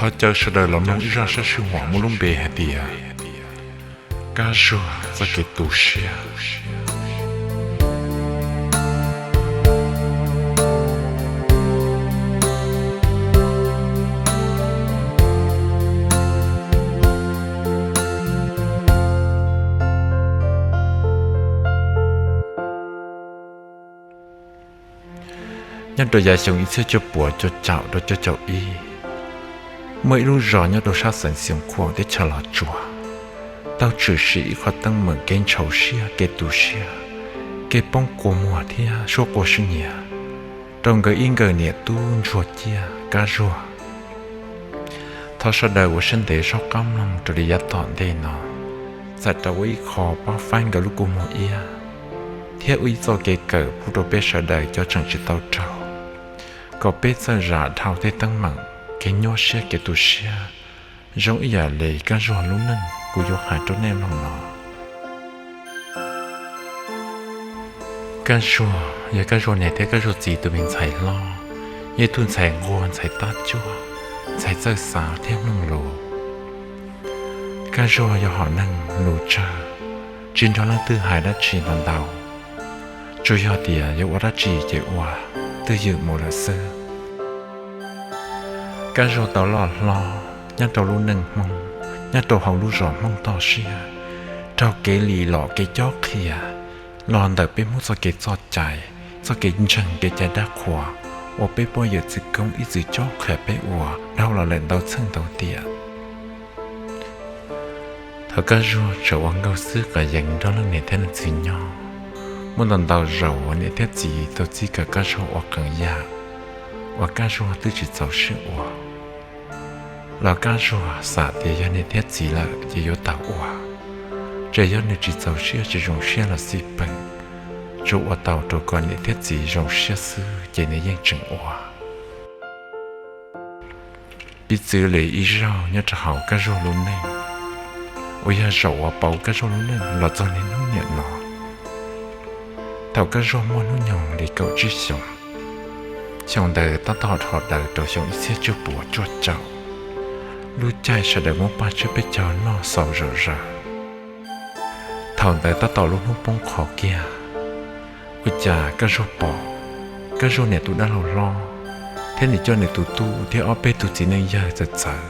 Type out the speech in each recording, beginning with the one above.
Thov caw sawv daws los mloog ib zaj sab sij huam muaj lub npe hais tias Kab Zuag txoj kev tu siab. Nyob rau yav xyoo ib txhiab cuaj puas cuaj caum rau cuaj caum ib, muaj ib lub zos nyob rau sab xeev Xeev Khuam teb chaws Los Tsuas tau tshwm sim ib qho teeb meem kev ntshau siab, kev tu siab, kev poob kua muag thiab suab quaj swb nyiav rau nkawd ib nkawm niam tub ntsuag ciaj Kab Zuag. Thov sawv daws ua siab ntev zaub qab mloog raws li yav tom ntej no, txhais tau ua ib qho pab faib nkawd lub kua muag iab thiab ua ib txoj kev kawm pub rau peb sawv daws cov tseem tsis tau raug, kom peb txawj zam dhau tej teeb meem kev nyuaj siab kev tu siab zoo ib yam li Kab Zuag lub neej kuv yuav hais rau nej mloog no. Kab Zuag yog Kab Zuag niam thiab Kab Zuag txiv tus me ntxhais hlob, yog ib tug ntxhais nquag ntxhais tab cuab, ntxhais txawj xav thiab mloog lus. Kab Zuag yog hom neeg lus tsawg, tsis nrog leej twg hais dab tsi ntau ntau, tsuas yog tias yuav ua dab tsi ces ua twj ywm mus lawm xwb. Kab Zuag tau loj hlob nyob rau lub neej Hmoob, nyob rau hauv lub zos Hmoob toj siab, raug kev lim lom kev cob qhia los ntawm peb Hmoob txoj kev txoj cai, txoj kev ntseeg kev cai dab qhuas uas peb poj yawm txwv koob ib txwm cob qhia peb ua dhau los lawm ntau txheej ntau tiam. Thaum Kab Zuag tseem ua nkauj xwb qas yees nrog leej niam thiab leej txiv nyob, muaj ntau ntau zaus uas niam thiab txiv tau txib kom Kab Zuag ua qee yam uas Kab Zuag twb tsis txaus siab ua, los Kab Zuag xav tias yog niam thiab txiv lawm ces yuav tau ua, tsuas yog nws tsis txaus siab tsis zoo siab los xij peem, tsuas ua tau rau kom niam thiab txiv zoo siab xwb ces nws yeej tseem ua. Piv txwv li ib zaug nyob rau hauv Kab Zuag lub neej, uas yog zaum uas pauv Kab Zuag lub neej los txog niaj hnub niam no. Thaum Kab Zuag muaj hnub nyoog li kaum tsib xyoos, xyoo ntawd tab tom dhau daws rau xyoo ib txhiab cuaj puas cuaj caum, lub caij sawv daws muab paj tsiab peb caug noj xaus zom zaws. Thaum ntawd tab tom lub hnub poob qho kiag, ua cas Kab Zuag pom Kab Zuag niam tus dab laug hlob thiab nws coj nws tus tub thiab ob peb tus txiv neej yawg txawv txawv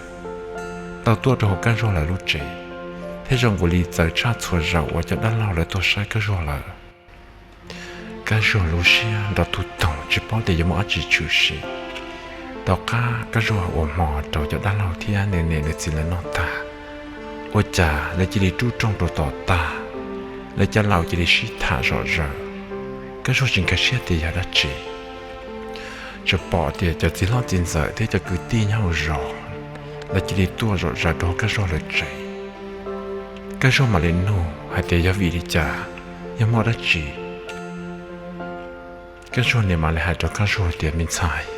tau tuaj rau hauv Kab Zuag lawv lub tsev, thiab zoo nkaus li txawv tshaj txhua zaus uas cov dab laug lawv tuaj saib Kab Zuag lawm. Kab Zuag lub siab nrov tus toog tsis paub tias yuav muaj dab tsi tshwm sim. Tom qab Kab Zuag ua hmo rau cov dab laug thiab nws niam nws txiv lawv noj tag, ua cas lawv cia li rub rooj rau tom tag, lawv cov laus cia li sib tham zom zaws. Kab Zuag tsis nkag siab tias yog dab tsi, tsuas pom tias cov txiv hlob txiv ntxawm thiab cov kwv tij nyob hauv zos lawv cia li tuaj zom zaws rau Kab Zuag lawv tsev. Kab Zuag mam li nug hais tias yog vim li cas, yog muaj dab tsi. Kab Zuag niam mam li hais rau Kab Zuag tias, Me ntxhais,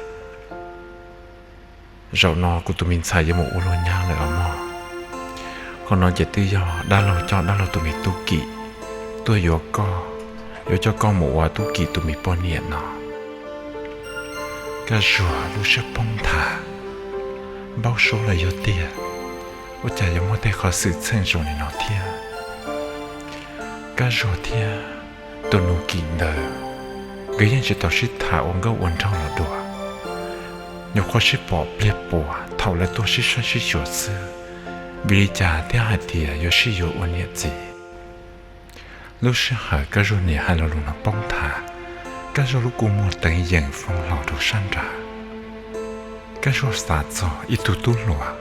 zaum no kuv tus me ntxhais yuav mus ua luag nyab lawm os mog. Qhov no ces twb yog dab laug coj dab laug tus me tub Kim tuaj yuav koj, yuav coj koj mus ua tub Kim tus me poj niam no. Kab Zuag lub siab poob nthav, npaub suab los yog tiag, ua cas yuav muaj tej qhov xwm txheej zoo li no thiab. Kab Zuag thiab tus nus Kim ntawd, nkawd yeej tsis tau sib tham ua nkauj ua nraug los dua. Nyuam qhuav sib pom pliag puas thaum lawv tuaj sib saib sib xyuas xwb, vim li cas thiaj hais tias yuav sib yuav ua niam txiv. Lub sij hawm Kab Zuag niam hais lo lus no poob nthav, Kab Zuag lub kua muag teev yees foo hlo rau sab nrad. Kab Zuag xav txog ib tug tub hluas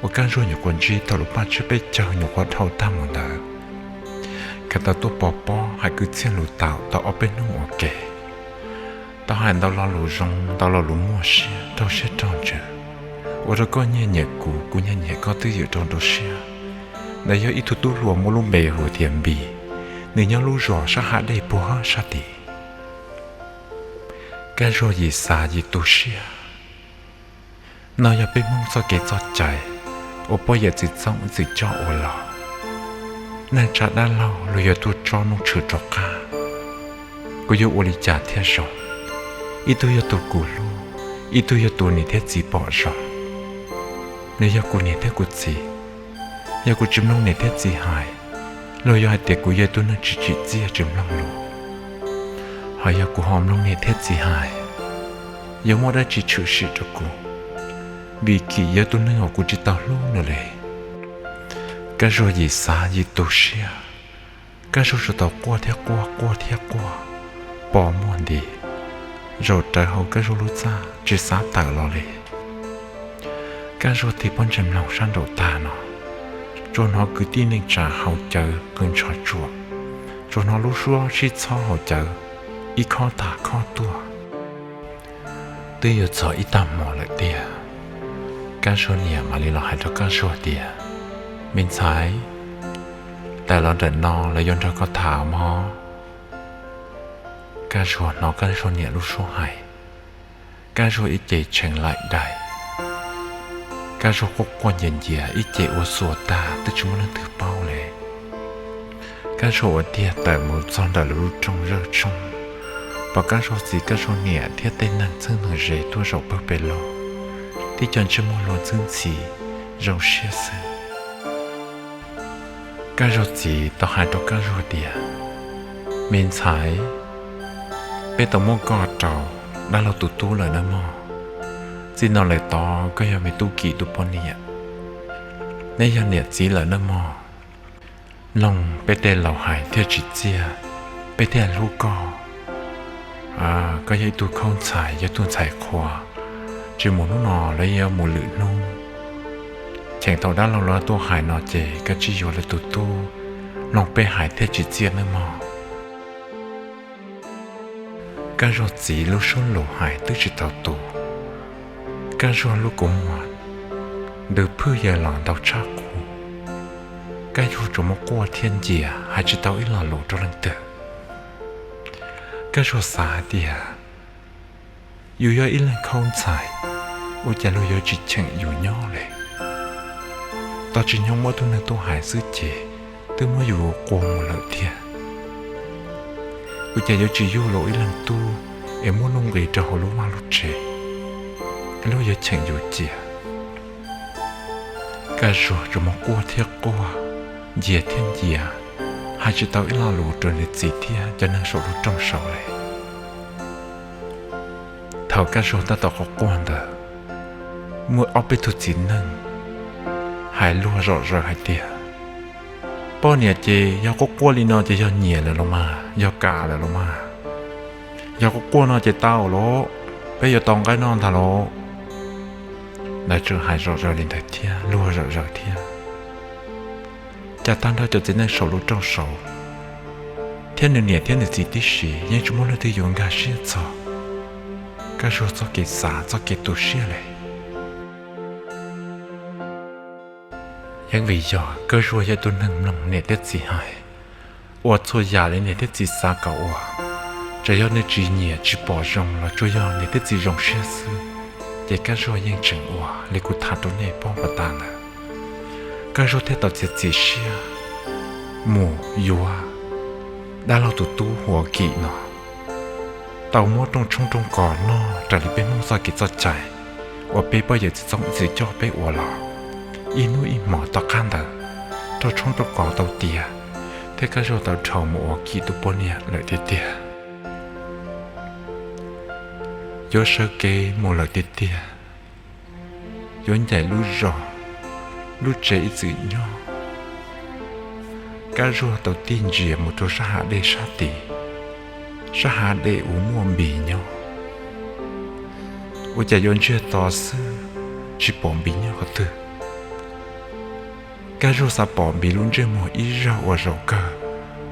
uas Kab Zuag nyuam qhuav ntsib thaum lub paj tsiab peb caug nyuam qhuav dhau tag mus ntawd. Nkawd tau tuaj pov pob hais kwv txhiaj lus tau tau ob peb hnub ua ke, tau hais ntau lo lus zoo ntau lo lus muaj siab raug siab raug ntsws, ua rau koj nyiaj nyiam kuv, kuv nyiaj nyiam koj twj ywm rau rau siab. Ntawd yog ib tug tub hluas muaj lub npe hu tias Npis, nws nyob lub zos sab hav dej puag sab tid. Kab Zuag yim xav yim tu siab. No yog peb Hmoob txoj kev txoj cai uas poj yawm txwv txooj txwm coj ua los. Neej tsa dab laug luag yuav tuaj tso nuj tshwm rov qab, kuv yuav ua li cas thiaj zoo? Ib tug yog tus kuv hlub, ib tug yog tus niam thiab txiv pom zoo. Nws yog kuv niam thiab kuv txiv. Yog kuv tsis mloog niam thiab txiv hais, los yog hais tias kuv yog ib tug neeg tsis tsim txiaj tsis mloog lus, ho yog kuv ho mloog niam thiab txiv hais, yuav muaj dab tsi tshwm sim rau kuv, vim Kim yog tus neeg uas kuv tsis tau hlub nws li. Kab Zuag yim xav yim tu siab, Kab Zuag tsuas tau quaj thiab quaj, quaj thiab quaj, pos muag nti, zaum rawv hauv Kab Zuag lub txaj tsis xav tawm los li. Kab Zuag tig pob ntseg mloog sab nraum tag no, tsuas hnov kwv tij neej tsa haus cawv qw ntsho tsuam, tsuas hnov lub suab sib txhob haus cawv ib khob tag khob tuaj. Twb yuav txog ib tag hmo lawm tiag, Kab Zuag niam mam li los hais rau Kab Zuag tias, Me ntxhais, tawm los nram no lawv yuav nrog koj tham mog. Kab Zuag hnov Kab Zuag niam lub suab hais, Kab Zuag ib ce tshee laim dais. Kab Zuag quaj quaj nyias nyias ib ce ua xuas tag twb tsis muaj leej twg paub li. Kab Zuag ua tiag tawm mus txog ntawm lawv lub rooj zawj tsoog, pom Kab Zuag txiv Kab Zuag niam thiab tej neeg txheeb neeg ze tuaj zaum pawg pes lug, tib co ntsej muag luag ntxhwb ntxhi, zoo siab xwb. Kab Zuag txiv tau hais rau Kab Zuag tias, Me ntxhais, peb tau muab koj rau dab laug tus tub lawm nawb mog. Txij no lawm tod koj yog me tub Kim tus poj niam, neb yog niam txiv lawm nawb mog. Mloog peb tej laus hais thiaj tsim txiaj, peb thiaj hlub koj. Koj yog ib tug khaub ntxhais, yog ib tug ntxhais qhua, tsis mus hnub no los yuav mus lwm hnub. Cheem thaum dab laug lawv tuaj hais no ces koj cia li yuav lawv tus tub, mloog peb hais thiaj tsim txiaj nawb mog. Kab Zuag txiv lub suab lus hais twb tsis tau tu, Kab Zuag lub kua muag ntws phwj yaws los ntau tshaj qub. Kab Zuag tsuas muab quaj thiab ncias hais tsis tau ib lo lus rau leej twg. Kab Zuag xav hais tias, Yus yog ib leeg khaub ntxhais, ua cas luag yuav tsis cheem yus nyob li? Tos tsis nyob muaj tug neeg tuaj hais xwb ces twb muab yus quas mus lawm tiag. Ua cas yuav tsis yug los ib leeg tub es muab nuj nqis rau hauv lub vaj lub tsev, luag yuav cheem yus cia? Kab Zuag tsuas muab quaj thiab quaj, ncias thiab ncias, hais tsis tau ib lo lus rau nws txiv thiab cov neeg saum lub rooj saud li. Thaum Kab Zuag tab tom quaj quaj ntawd, muaj ob peb tug txiv neej hais luag zom zaws hais tias, Poj niam ces yog quaj quaj li no ces yog nyiam lawm los mas, yog kam lawm los mas. Yog quaj quaj no ces tau lawm, peb yuav tau nqaij noj ntag lauj. Lawv tseem hais zom zaws li ntawd thiab luag zom zaws thiab. Cas tag nrho cov txiv neej saum lub rooj saud thiab nws niam thiab nws txiv tib si yeej tsis muaj leej twg yuav nkag siab txog Kab Zuag txoj kev xav txoj kev tu siab li. Yeej vim yog Kab Zuag yog tus neeg mloog niam thiab txiv hais, ua txhua yam li niam thiab txiv xav kom ua. Txawm yog nws tsis nyiam tsis pom zoo los tsuas yog niam thiab txiv zoo siab xwb, ces Kab Zuag yeej tseem ua li kuv tham rau nej paub pas tas ntawd. Kab Zuag thiaj tau txiav txim siab mus yuav dab laug tus tub hu ua Kim no, tau muab rooj tshoob rooj kos noj raws li peb Hmoob txoj kev txoj cai uas peb pog yawm txiv txooj txiv coj peb ua los. Ib hnub ib hmos tom qab ntawd, rooj tshoob rooj kos tau tiav, thiab Kab Zuag tau dhau mus ua Kim tus poj niam lawm tiag tiag. Yuav sawv kev mus lawm tiag tiag, yuav ncaim lub zos, lub tsev ib txwm nyob. Kab Zuag tau tig ntsia mus rau sab hav dej sab tid, sab hav dej uas muaj npis nyob. Ua cas yuav ntsiag to xwb, tsis pom npis nyob qhov twg. Kab Zuag xav pom npis lub ntsej muag ib zaug uas zaum kawg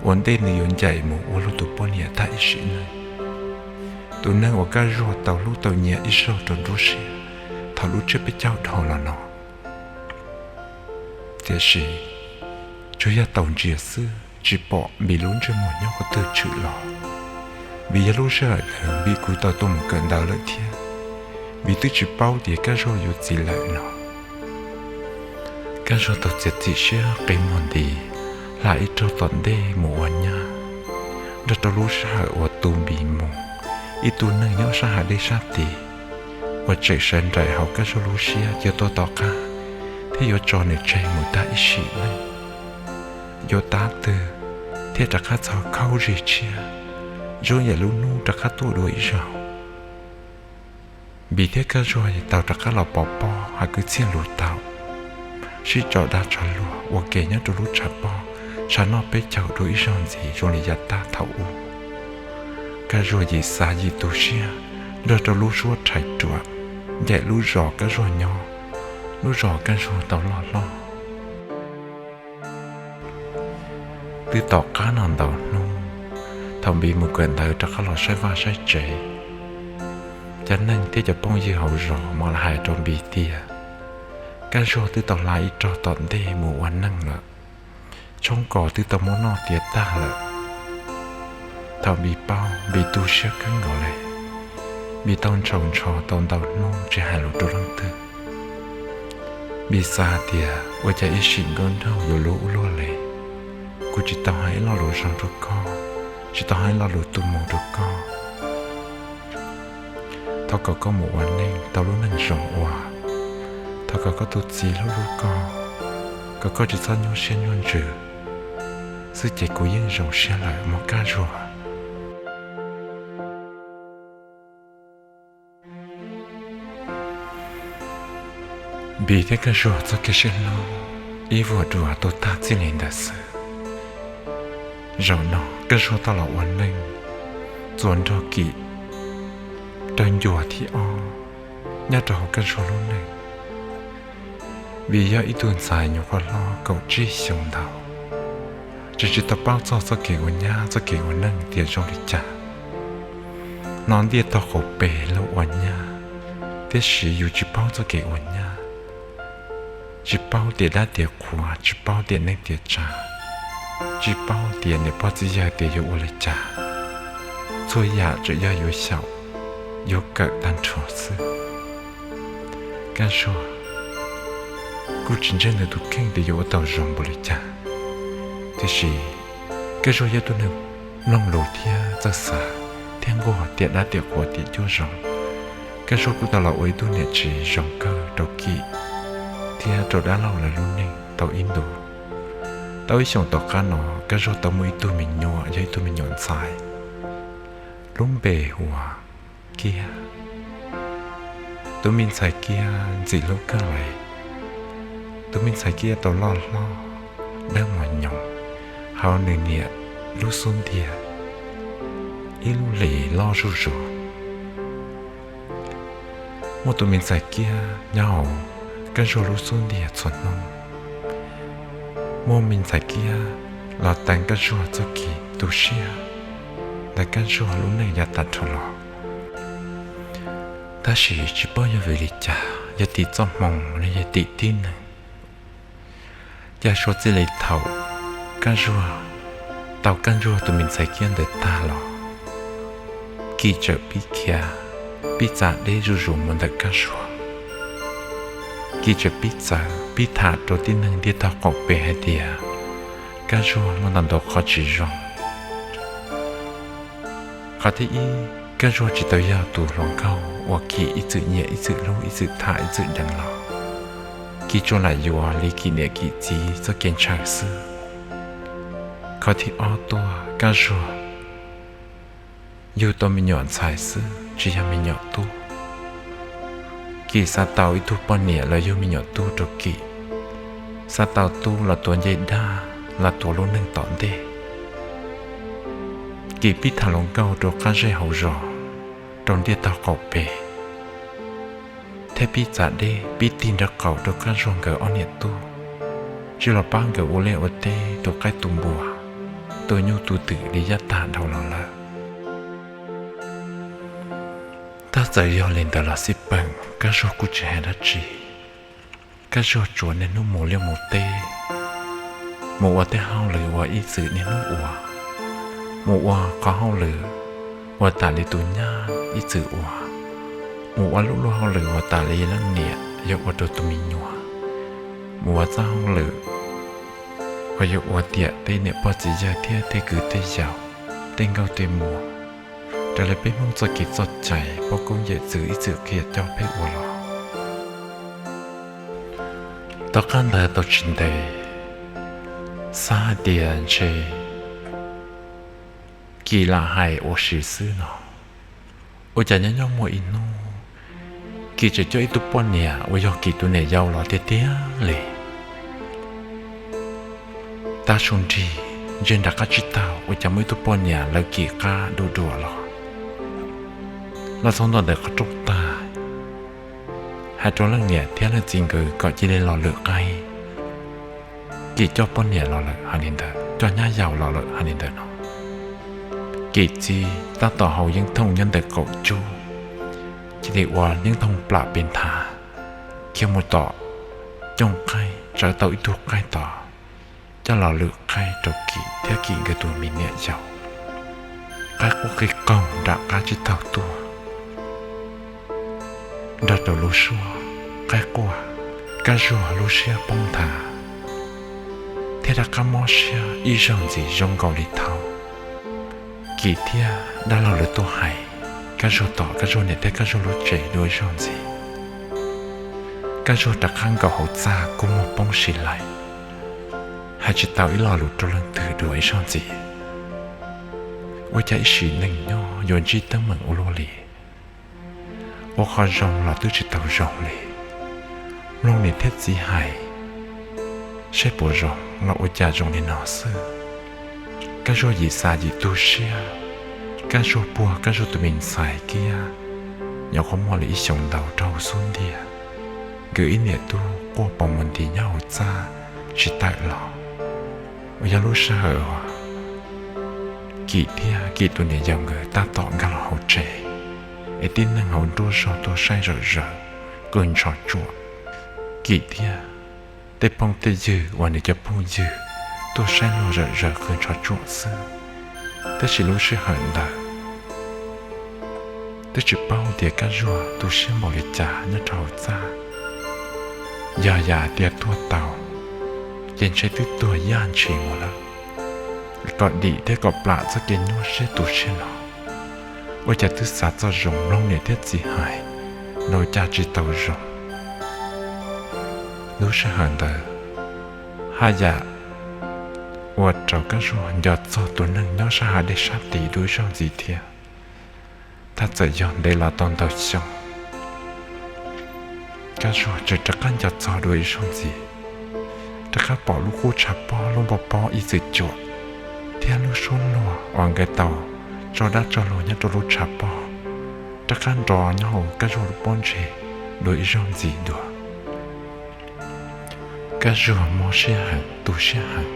ua ntej nws yuav ncaim mus ua luag tus poj niam tag ib sim neej. Tus neeg uas Kab Zuag tau hlub tau nyiam ib zaug rau nruab siab thaum lub tsiab peb caug dhau los no. Tiam sis tsuas yog tau ntsia xwb tsis pom npis lub ntsej muag nyob qhov twg tshwm los, vim yog lub sij hawm ntawd vim kuv tau tuaj mus kawm ntawv lawm thiab, vim twb tsis paub tias Kab Zuag yuav txiv lawm no. Kab Zuag tau txiav txim siab qi muag nti, hla ib rog tom ntej mus ua nyab, nrog rau lub sij hawm uas tu npis mus, ib tug neeg nyob sab hav dej sab tid uas tseem sawv nraim hauv Kab Zuag lub siab yuav tuaj tom qab thiab yuav tso nws tseg mus tag ib sim neej. Yuav tab twg thiaj rov qab txog khaub zig tshiab, zoo yam lub hnub rov qab tuaj dua ib zaug. Npis thiab Kab Zuag tau rov qab los pov pob hais kwv txhiaj lus tau, sib tso dag tso luag ua ke nyob rau lub tshav pob, tshav noj peb caug dua ib zaug ntxiv zoo li yav tag thaum ub. Kab Zuag yim xav yim tu siab nrog rau lub suab rhais ruam, ncaim lub zos Kab Zuag nyob, lub zos Kab Zuag tau loj hlob. Twb tom qab no ntau hnub, thaum Npis mus kawm ntawv rov qab los saib vaj saib tsev, cov neeg thiab cov phooj ywg hauv zos mam li hais rau Npis tias Kab Zuag twb tau hla ib rog tom ntej mus ua neej lawm, tshoob kos twb tau muab noj tiav tag lawm. Thaum Npis paub, Npis tu siab kawg nkaus li. Npis tau ntshaus ntsho tau ntau hnub tsis hais lus rau leej twg. Npis xav tias ua cas ib sim nkauj nraug yuav luag ua luaj li. Kuv tsis tau hais ib lo lus zoo rau koj, tsis tau hais ib lo lus tu moo rau koj. Thov kom koj mus ua neej tau lub neej zoo ua. Thov kom koj tus txiv hlub hlub koj, kom koj tsis txhob nyuaj siab nyuaj ntsws xwb ces kuv yeej zoo siab lawm mog Kab Zuag. Npis thiab Kab Zuag txoj kev sib hlub ib vuag dua tuag tag txij li ntawd xwb. Zaum no Kab Zuag tau los ua neej txuas nrog Kim raug ncua thib ob nyob rau hauv Kab Zuag lub neej. Vim yog ib tug ntxhais nyuam qhuav hlob kaum tsib xyoo ntau, tseem tsis tau paub txog txoj kev ua nyab txoj kev ua neej tias zoo li cas. Hnov ntiaj teb qaum pem luag ua nyab, tiam sis yus tsis paub txoj kev ua nyab, tsis paub tias dab tias qhua, tsis paub tias neej tias tsav, tsis paub tias niam pog txiv yawg tias yuav ua li cas. Txhua yam tsuas yog yuav xyaum, yuav kawm tag nrho xwb. Kab Zuag kuj tsis ntseeg nws tus kheej tias yuav ua tau zoo npaum li cas, tiam sis Kab Zuag yog tus neeg mloog lus thiab txawj xav thiab nquag tiam dab tiam qhua tiam cuab zoo. Kab Zuag kuj tau los ua ib tug niam tsev zoo kawg rau Kim thiab rau dab laug lawv lub neej tau ib ntus. Tau ib xyoos tom qab no Kab Zuag tau muaj ib tug me nyuam, yog ib tug me nyuam ntxhais, lub npe hu ua Kiab. Tus me ntxhais Kiab ntxim hlub kawg li. Tus me ntxhais Kiab tau loj hlob dawb mos nyoos hauv nws niam lub xub ntiag ib lub hlis loj zuj zus. Muaj tus me ntxhais Kiab nyob hauv Kab Zuag lub xub ntiag txhua hnub. Muaj me ntxhais Kiab los teev Kab Zuag txoj kev tu siab ntawm Kab Zuag lub neej yav tas dhau los. Tab sis tsis paub yog vim li cas, yog tim txoj hmoo los yog tim tib neeg, cas suav txij li thaum Kab Zuag tau Kab Zuag tus me ntxhais Kiab ntawd tag los, Kim txawm pib khiav, pib txav deb zuj zus mus ntawm Kab Zuag. Kim txawm pib txawv pib tham rau tib neeg ntiaj teb qaum pem hais tias Kab Zuag muaj ntau ntau qhov tsis zoo. Qhov thib ib, Kab Zuag tsis tau yog tus hluas nkauj uas Kim ib txwm nyiam ib txwm hlub ib txwm tham ib txwm deev los. Kim tsuas lam yuav li Kim niam Kim txiv txoj kev ntshaw xwb. Qhov thib ob tuaj, Kab Zuag yug tau me nyuam ntxhais xwb tsis yog me nyuam tub. Kim xav tau ib tug poj niam los yug me nyuam tub rau Kim, xav tau tub los tuav ncej dab, los tuav lub neej tom ntej. Kim pib tham hluas nkauj rau qab zej hauv zos, rau ntiaj teb qaum pem, thiab pib txav deb pib tig nraub qaum rau Kab Zuag nkawd ob niam tub, tsis los pab nkawd ua liaj ua teb, tu qaib tu npua, tu nyuj tu twm li yav tag dhau los lawm. Tab txawm yog li ntawd los xij peem, Kab Zuag kuj tsis hais dab tsi. Kab Zuag tsuas niaj hnub mus liaj mus teb, mus ua tej hauj lwm uas ib txwm niaj hnub ua, mus ua qhov hauj lwm uas tam li tus nyab ib txwm ua, mus ua lub luag hauj lwm uas tam li leej niam yuav ua rau tus me nyuam, mus ua txoj hauj lwm uas yuav ua tiam tej niam pog txiv yawg thiab tej kwv tej yaus, tej nkauj tej muam, raws li peb Hmoob txoj kev txoj cai pog koob yawm txwv ib txwm qhia coj peb ua los. Tom qab ntawd tau tsis ntev, xav hais tias ntshe Kis lam hais ua si xwb no, ua cas nyob nyob muaj ib hnub Kis tseem coj ib tug poj niam uas yog Kis tus niam yau los tiag tiag li. Tav su nrig ntsia nram qab tsib taug ua cas muaj ib tug poj niam lawv Kis qab dua dua los. Los txog ntua ntawm qhov rooj tag, hais rau leej niam thiab leej txiv nkawd kom cia li los lwm qaib. Kis coj poj niam los lawm hais li ntawd, coj nyab yaus los lawm hais li ntawd no. Kis txiv tab tom haus yeeb thooj nyob ntawm qaum cub, cia li ua yeeb thooj plam pes nthav, khiav mus tom cooj qaib tsawv tau ib tug qaib tod, coj los lwm qaib rau Kis thiab Kis nkawd tus me niam yau. Qaib quaj qig qaug nram qab tsib taug tuaj, nrog rau lub suab qaib quaj, Kab Zuag lub siab poob nthav thiab rov qab mob siab ib zaug ntxiv zoo nkaus li thaum Kis thiab dab laug lawv tuaj hais Kab Zuag tom Kab Zuag niam thiab Kab Zuag lub tsev dua ib zaug ntxiv. Kab Zuag rov qab nkaum hauv txaj kua muag poob si laim, hais tsis tau ib lo lus rau leej twg dua ib zaug ntxiv. Ua cas ib sim neej nyob yuav ntsib teeb meem ua luaj li, ua qhov zoo los twb tsis tau zoo li. Mloog niam thiab txiv hais saib puas zoo los ua cas zoo li no xwb. Kab Zuag yim xav yim tu siab, Kab Zuag puag Kab Zuag tus me ntxhais kiag, nyuam qhuav muaj li ib xyoos ntau rau hauv xub ntiag, nkawd ib niam tub quaj poob mus nti nyob hauv txaj tsis tawm los. Uas yog lub sij hawm uas Kis thiab Kis tus niam yau nkawd tab tom nkag los hauv tsev, es tib neeg hauv nruab zog tuaj saib zawm zaws qw ntsho tsuam. Kis thiab tej phooj tej ywg uas nws cov phooj ywg tuaj saib luag zawm zaws qw ntsho tsuam xwb. Tab sis lub sij hawm ntawd twb tsis paub tias Kab Zuag tu siab npaum li cas nyob rau hauv txaj. Yog yam tias tuag tau, ces ntshe twb tuag yaj ntshis mus lawm, kom dim thiab kom plam txoj kev nyuaj siab tu siab no. Ua cas twb xav txog zoo mloog niam thiab txiv hais los cas tsis tau zoo. Lub sij hawm ntawd haj yam ua rau Kab Zuag nco txog tus neeg nyob sab hav dej sab tid dua ib zaug ntxiv thiab. Tab txawm yog ntev los tau ntau xyoo, Kab Zuag tseem rov qab nco txog dua ib zaug ntxiv, rov qab pom lub qub tshav pob lub npau pob ib txwm cuam, thiab lub suab luag uas nkawd tau tso dab tso luag nyob rau lub tshav pob rov qab nrov nyob hauv Kab Zuag lub pob ntseg dua ib zaug ntxiv dua. Kab Zuag mob siab heev tu siab heev,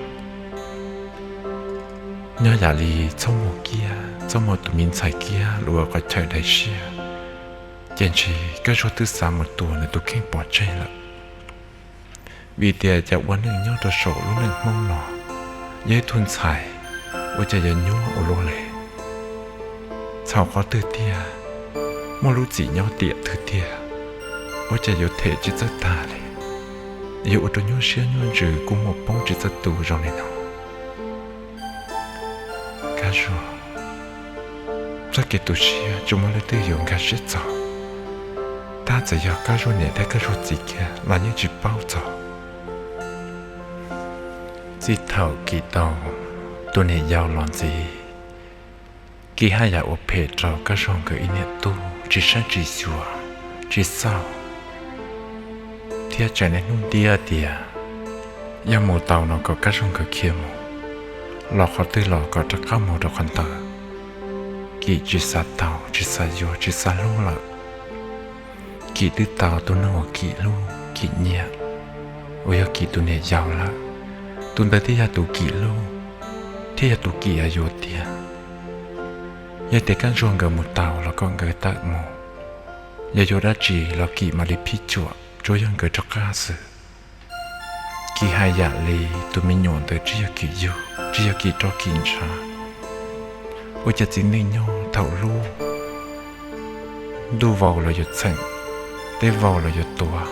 nyob yam li txhob muaj kiag txhob muaj tus me ntxhais kiag los ua qhov chaw daim siab, ces ntshe Kab Zuag twb xav mus tua nws tus kheej pov tseg lawm. Vim tias cas ua neej nyob rau saum lub neej Hmoob no, yog ib tug ntxhais ua cas yuav nyuaj ua luaj li. Txhaum qhov twg tiag, muaj lub txim nyob tiam twg tiag, ua cas yuav them tsis txawj tag li, yuav ua rau nyuaj siab nyuaj ntsws kua muag poob tsis txawj tu zoo li no. Kab Zuag, txoj kev tu siab tsis muaj leej twg yuav nkag siab txog, tab txawm yog Kab Zuag niam thiab Kab Zuag txiv kiag los yeej tsis paub txog. Txij thaum Kis tau tus niam yau los ntxiv, Kis haj yam ua phem rau Kab Zuag nkawd ib niam tub tsis saib tsis xyuas, tsis xauj, thiab tseem niaj hnub ntiab tias yog mus tau no kom Kab Zuag nkawd khiav mus, los qhov twg los kom rov qab mus rau qhov ntawd. Kis tsis xav tau tsis xav yuav tsis xav hlub lawm. Kis twb tau tus neeg uas Kis hlub Kis nyiam, uas yog Kis tus niam yau lawm, tus ntawd thiaj yog tus Kis hlub, thiaj yog tus Kis yuav tiag. Yog tias Kab Zuag nkawd mus tau los kom nkawd tawm mus, yog yuav dab tsi los Kis mam li phij cuam tsuav yog nkawd rov qab xwb. Kis haj yam li tus me nyuam ntawd tsis yog Kis yug tsis yog Kis roj Kis ntshav. Ua cas txiv neej nyob thaum hlub, ntuj vau los yuav txheem, teb vau los yuav tuav,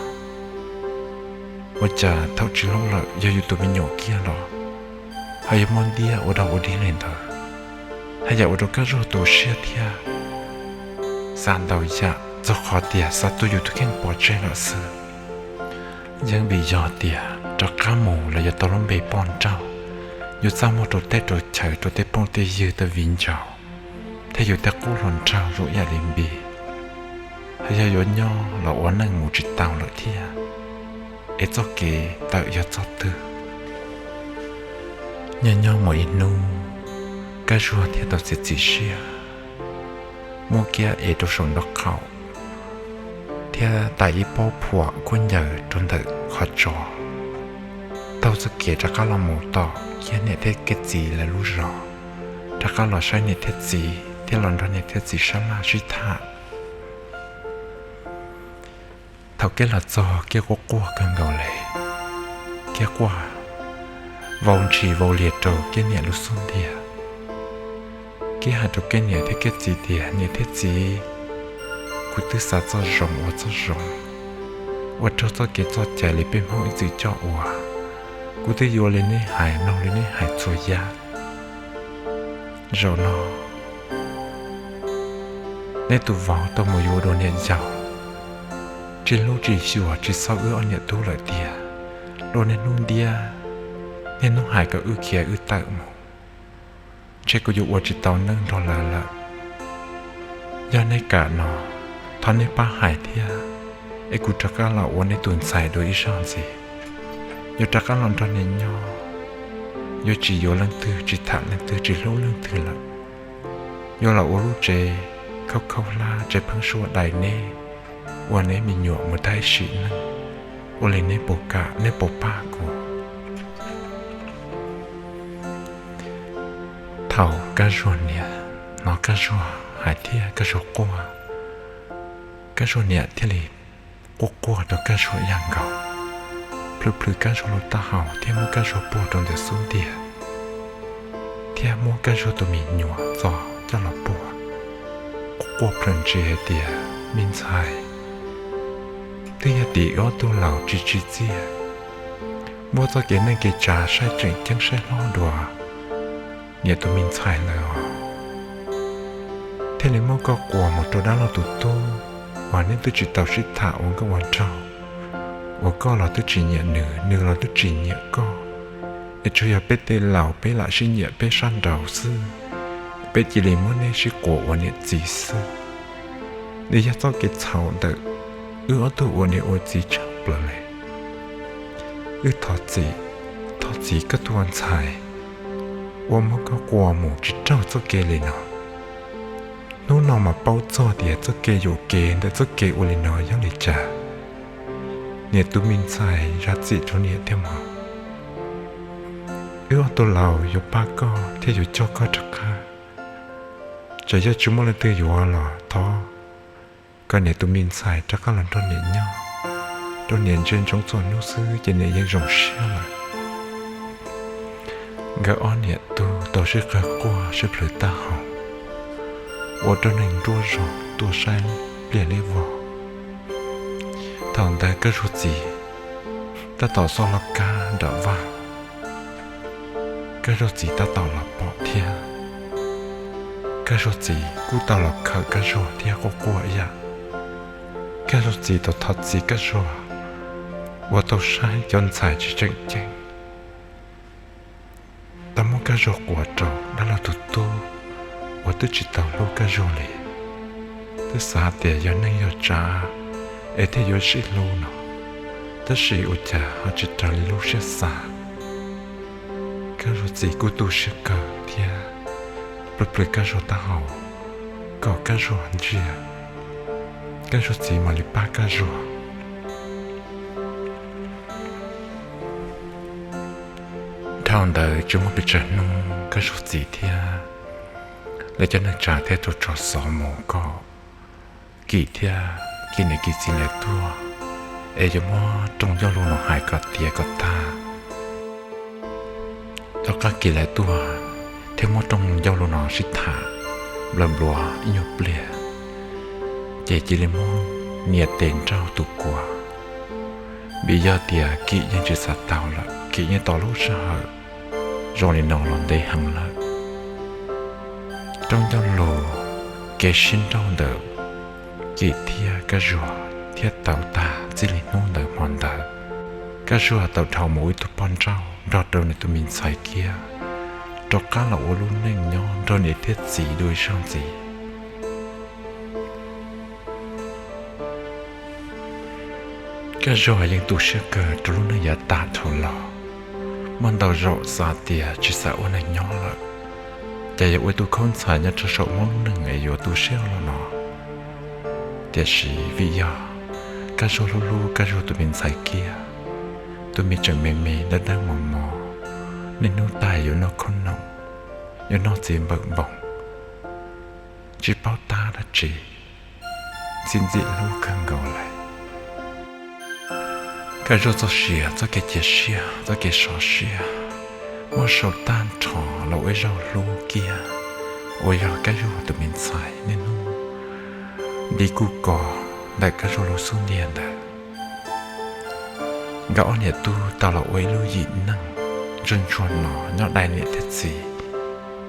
ua cas thaum tsis hlub lawm yog yus tus me nyuam kiag los ho yuav muaj ntiab ua dog ua dig li ntawd. Haj yam ua rau Kab Zuag tu siab thiab xav ntau yam txog qhov tias xav tua yus tus kheej pov tseg lawm xwb. Yeej vim yog tias rov qab mus los yuav tau lub npe poj nrauj, yuav txaj muag rau teb rau chaw rau tej phooj tej ywg tej viv ncaus, thiab yus tej qub hluas nraug zoo ib yam li Npis. Hos yog yuav nyob los ua neej mus tsis tau lawm thiab, es txoj kev tawm yog txoj twg? Nyob nyob muaj ib hnub, Kab Zuag thiaj tau txiav txim siab muab kiab ev rau saum nraub qaum thiab tais ib pob phuam khaub ncaws rau ntawm qhov tsos, taug txoj kev rov qab los mus tom kiag niam thiab kiag txiv lawv lub zos, rov qab los saib niam thiab txiv thiab los nrog niam thiab txiv sab laj sib tham. Thaum kiag los txog kiag quaj quaj kawg nkaus li, kiag quaj vau ntshis vau liag rau kiag niam lub xub ntiag. Kiag hais rau kiag niam thiab kiag txiv tias, Niam thiab txiv, kuv twb xav txoj zoo ua txoj zoo, ua raug txoj kev txoj cai li peb Hmoob ib txwm coj ua. Kuv twb yuav li neb hais, mloog li neb hais txhua yam. Zaum no neb tus vauv tau mus yuav dua niam yau, tsis hlub tsis xyuas tsis xauj wb ob niam tub lawm tiag. Dua niaj hnub ntiab, niaj hnub hais kom wb khiav wb tawm mus, ntshe kuv yuav ua tsis tau neej nrog lawv lawm. Yog neb kam no, thov neb pab hais thiab, es kuv rov qab los ua neb tus ntxhais dua ib zaug ntxiv. Yuav rov qab los nrog neb nyob, yuav tsis yuav leej twg, tsis tham leej twg, tsis hlub leej twg lawm. Yuav los ua lub tsev khaub khaub hlab, tsev pheeb suab dai neb, ua neb me nyuam mus tag ib sim neej. Ua li neb puas kam, neb puas pab kuv? Thaum Kab Zuag niam hnov Kab Zuag hais thiab Kab Zuag quaj, Kab Zuag niam thiaj li quaj quaj rau Kab Zuag ib yam nkaus, plhws plhws Kab Zuag lub taub hau thiab muab Kab Zuag puag rau ntawm xub ntiag, thiab muab Kab Zuag tus me nyuam txo coj los puag. Quaj quaj plhws ntsis hais tias, Me ntxhais, twb yog tim wb ob tug laus tsis tsim txiaj, muab txoj kev neej kev tsav saib tseem ceeb saib hlob dua niam tus me ntxhais lawm os, thiaj li muab koj quas mus rau dab laug tus tub uas neb twb tsis tau sib tham ua nkauj ua nraug, uas koj los twb tsis nyiam nws, nws los twb tsis nyiam koj, es tsuas yog peb tej laus peb lam sib nyiam peb sab nraud xwb, peb cia li muab neb sib quas ua niam txiv xwb. Nws yog txoj kev txhaum ntawm wb ob tug ua niam ua txiv tshaj plaws li. Wb thov txim, thov txim koj tus ntxhais uas muab koj quas mus tsis raug txoj kev li no. Hnub no mas paub txog tias txoj kev yuam kev ntawm txoj kev ua li no yog li cas. Niam tus me ntxhais zam txim rau niam thiab mog. Wb ob tug laus yuav pab koj thiab yuav coj koj rov qab. Txawm yog tsis muaj leej twg yuav los thov kom niam tus me ntxhais rov qab los nrog niam nyob, rau niam ntsia ntsoov txhua hnub xwb ces niam yeej zoo siab lawm. Nkawd ob niam tub tau sib qawg quaj sib plhws taub hau, ua rau neeg nruab zog tuaj saib pliag liab vog. Thaum ntawd Kab Zuag txiv tab tom xauj laj kab nram vaj, Kab Zuag txiv tab tom los pom thiab. Kab Zuag txiv kuj tau los khawm Kab Zuag thiab quaj quaj ib yam. Kab Zuag txiv tau thov txim Kab Zuag uas tau saib cov ntxhais tsis tseem ceeb, tau muab Kab Zuag quas rau dab laug tus tub uas twb tsis tau hlub Kab Zuag li. Twb xav tias yog neej yog tsav es thiaj yuav sib hlub no, tab sis ua cas ho tsis raws li lub siab xav. Kab Zuag txiv kuj tu siab kawg thiab plhws plhws Kab Zuag taub hau kom Kab Zuag ntsia, Kab Zuag txiv mam li pab Kab Zuag. Dhau ntawd tsis muaj pes tsawg hnub Kab Zuag txiv thiab lawv cov neej tsa thiaj tau tso xov mus kom Kim thiab Kim niam Kim txiv lawv tuaj, es yuav muab rooj ncauj lus no hais kom tiav kom tag. Tom qab Kim lawv tuaj thiab muab rooj ncauj lus no sib tham nplawm npluav ib nyuag pliag, ces cia li muab nias tes nrauj tus kuas, vim yog tias Kim yeej tsis xav tau lawm, Kim yeej tos lub sij hawm zoo li no los ntev heev lawm. Rooj ncauj lus, kev sib nrauj ntawm Kim thiab Kab Zuag thiaj tau tag txij li hnub ntawd hmo ntawd. Kab Zuag tau dhau mus ua ib tug poj nrauj nrog rau nws tus me ntxhais Kiab, rov qab los ua lub neej nyob nrog niam thiab txiv dua ib zaug ntxiv. Kab Zuag yeej tu siab kawg rau lub neej yav tag dhau los, muaj ntau zaus xav tias tsis xav ua neeg nyob lawm, ces yuav ua ib tug khaub ntxhais nyob rau saum Hmoob lub neej es yuav tu siab los no. Tiam sis vim yog Kab Zuag hlub hlub Kab Zuag tus me ntxhais Kiab, tus me tseem me me dawb dawb mos mos, niaj hnub tag yuav noj khoom noom, yuav noj txiv npawm npoos, tsis paub tab dab tsi, ntxim ntxim hlub kawg nkaus lawm. Kab Zuag txoj sia, txoj kev cia siab, txoj kev sov siab muab sau tag nrho los ua ib zaug hlub Kiab, uas yog Kab Zuag tus me ntxhais niaj hnub nti kuj kos ntawm Kab Zuag lub xub ntiag ntawd. Nkawd ob niam tub tau los ua ib lub yim neej ntsuag ntsuag no nyob dai niam thiab txiv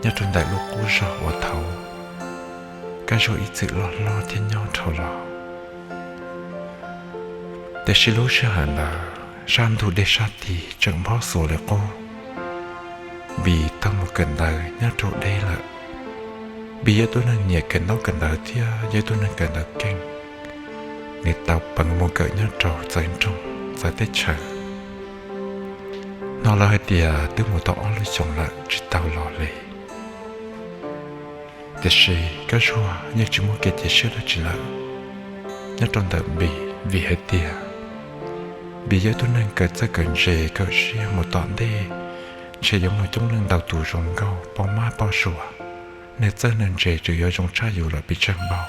nyob rau ntawm lub qub zog uas thaum Kab Zuag ib txwm loj hlob thiab nyob dhau los. Tiam sis lub sij hawm ntawd sab ntug dej sab tid tseem nphob xuas li qub, Npis tau mus kawm ntawv nyob rau deb lawm. Npis yog ib tug neeg nyiam kawm ntaub kawm ntawv thiab yog ib tug neeg kawm ntawv keej. Nws tau peev mus kawm nyob rau txawv nroog txawv teb chaws. Hnov lawv hais tias twb mus tau ob lub xyoos lawm tsis tau los li. Tiam sis Kab Zuag yeej tsis muaj kev cia siab dab tsi lawm nyob rau ntawm Npis, vim hais tias Npis yog ib tug neeg kawm txawj kawm ntse kawm siab mus tom ntej, ntshe yuav muaj coob leej ntau tus zoo nkauj poj mab poj suav, neeg txawj neeg ntse tseem yuav zoo tshaj yus lawm pes tsawg npaug.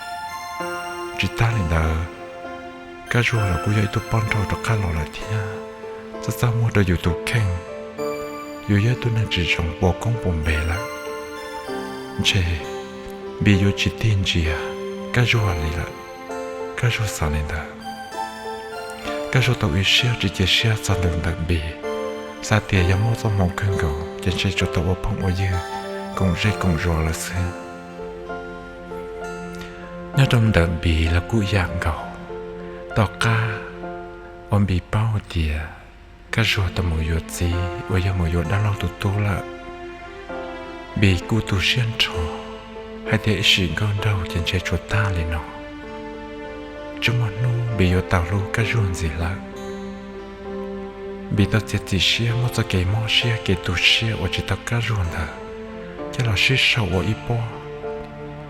Tsis tas li ntawd, Kab Zuag los kuj yog ib tug poj nrauj rov qab los lawm thiab, txaj txaj muag rau yus tus kheej. Yus yog ib tug neeg tsis zoo puas koob puas npe lawm, ntshe Npis yuav tsis tig ntsia Kab Zuag li lawm. Kab Zuag xav li ntawd. Kab Zuag tau ua siab tsis cia siab txog ntawm Npis, xav tias yog muaj txoj hmoo kawg nkaus ces ntshe tsuas tau ua phooj ua ywg koom zej koom zos lawm xwb. Nyob rau ntawm Npis los kuj yam nkaus. Tom qab uas Npis paub tias Kab Zuag tau mus yuav txiv uas yog mus yuav dab laug tus tub lawm, Npis kuj tu siab nrho hais tias ib sim nkauj nraug ces ntshe tsuas tag li no. Tsis muaj hnub Npis yuav tau hlub Kab Zuag ntxiv lawm. Npis tau txiav txim siab muab txoj kev mob siab kev tu siab uas tsis tau Kab Zuag ntawd coj los sib sau ua ib pob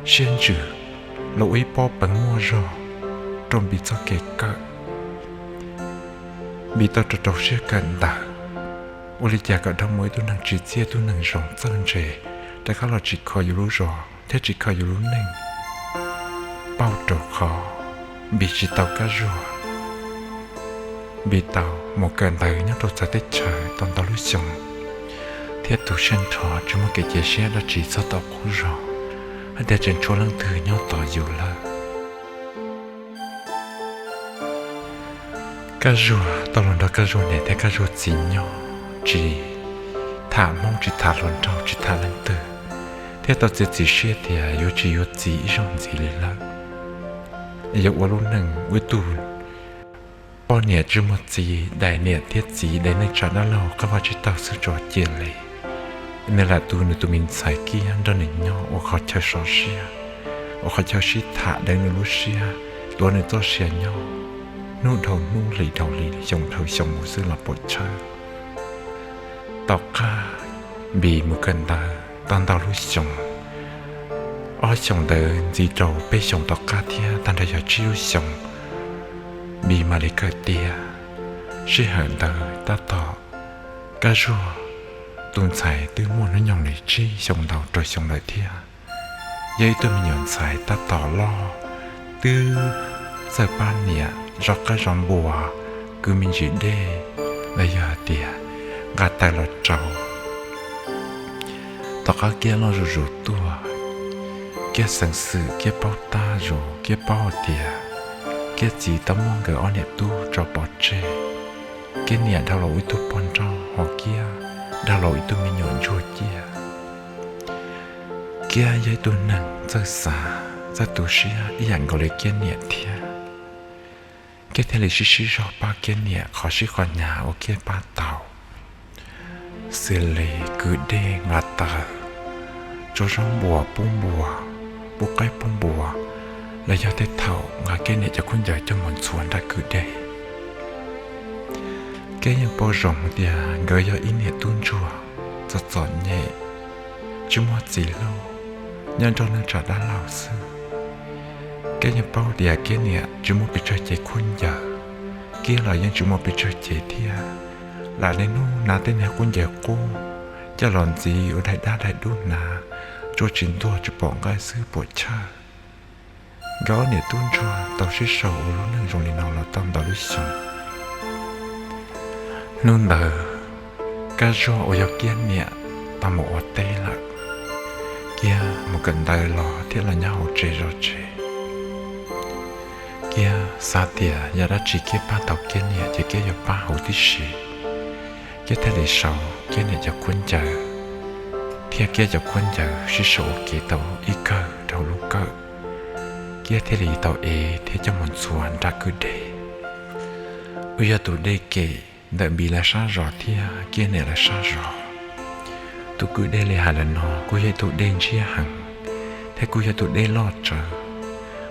siab ntsws, los ua ib pob peev muaj zog rau Npis txoj kev kawm. Npis tau rau rau siab kawm ntawv, ua li cas kom dhau mus ib tug neeg tsim txiaj tug neeg zoo txawj ntse, rov qab los tsim kho yus lub zos thiab tsim kho yus lub neej. Pauj rau qhov Npis tsis tau Kab Zuag. Npis tau mus kawm ntawv nyob rau txawv teb chaws tau ntau lub xyoo, thiab tu siab nrho tsis muaj kev cia siab dab tsi txog tom qub zog hais tias tseem tshuav leej twg nyob tos yus lawm. Kab Zuag tau los nrog Kab Zuag niam thiab Kab Zuag txiv nyob, tsis tham Hmoob tsis tham hluas nraug tsis tham leej twg, thiab tau txiav txim siab tias yuav tsis yuav txiv ib zaug ntxiv li lawm. Yuav ua lub neej ua ib tug poj niam tsis muaj txiv, daim niam thiab txiv daim neej tsa dab laug qab vaj tsib taug xwb tso cia li. Nws lam tu nws tus me ntxhais Kiab nrog nws nyob ua qhov chaw sov siab, ua qhov chaw sib tham deev nws lub siab, tuav nws txoj sia nyob, hnub dhau hnub hlis dhau hlis xyoo dhau xyoo mus xwb los puas tshawb. Tom qab Npis mus kawm ntawv tau ntau lub xyoo, ob xyoos ntawd ntxiv rau peb xyoos tom qab thiab tag nrho yog tsib lub xyoos, Npis mam li kawm tiav. Sij hawm ntawd tab tom Kab Zuag tus ntxhais twb muaj hnub nyoog li tsib xyoo ntau rau xyoo lawm thiab. Yog ib tug me nyuam ntxhais tab tom loj, twb txawj pab niam zov qaib zov npua, kwv me ntsis dej, los yog hais tias nqa taws los rau. Tom qab Kiab loj zuj zus tuaj, Kiab xeev xwm, Kiab paub tab zus, Kiab paub hais tias Kiab txiv tau muab nkawd ob niam tub tso pov tseg. Kiab niam dhau los ua ib tug poj nrauj, ho Kiab dhau los ua ib tug me nyuam ntsuag ciaj. Kiab yog ib tug neeg txawj xav, txawj tu siab ib yam nkaus li Kiab niam thiab. Kiab thiaj li sib sib zog pab Kiab niam qhov sib qhov hnyav uas Kiab pab tau. Xws li kwv dej nqa taws, tsuav zaub npua pub npua, pub qaib pub npua, los yog tej thaum nqa Kiab niam cov khaub ncaws coj mus ntxhua nrab kwv dej. Kiab yeej paub zoo tias nkawd yog ib niam tub ntsuag txom txom nyem, tsis muaj txiv hlub, nyob nrog neej tsa dab laug xwb. Kiab yeej paub tias Kiab niam tsis muaj pes tsawg cev khaub ncaws, Kiab los yeej tsis muaj pes tsawg cev thiab. Lam niaj hnub hnav tej niag khaub ncaws qub coj los ntxiv ua daim dab daim dub hnav, tsuav tsis ntuag tsis pom nqaij xwb puam chawj. Nkawd ob niam tub ntsuag tau sib sau ua lub neej zoo li no los tau ntau lub xyoo. Hnub ntawd, Kab Zuag uas yog Kiab niam tau mus ua teb lawm. Kiab mus kawm ntawv los thiab los nyob hauv tsev zov tsev. Kiab xav tias yog dab tsi Kiab pab tau Kiab niam ces Kiab yuav pab hauv tib si. Kiab thiaj li sau Kiab niam cov khaub ncaws thiab Kiab cov khaub ncaws sib sau ua ke tau ib kawm rau lub kawm. Kiab thiaj li tau ev thiab coj mus ntxhua nrab kwv dej, uas yog tus dej kem ntawm Npis lawv sab zos thiab Kiab niam lawv sab zos. Tus kwv dej li hais lawm no kuj yog ib tug dej ntshiab heev, thiab kuj yog tus dej loj tsawv,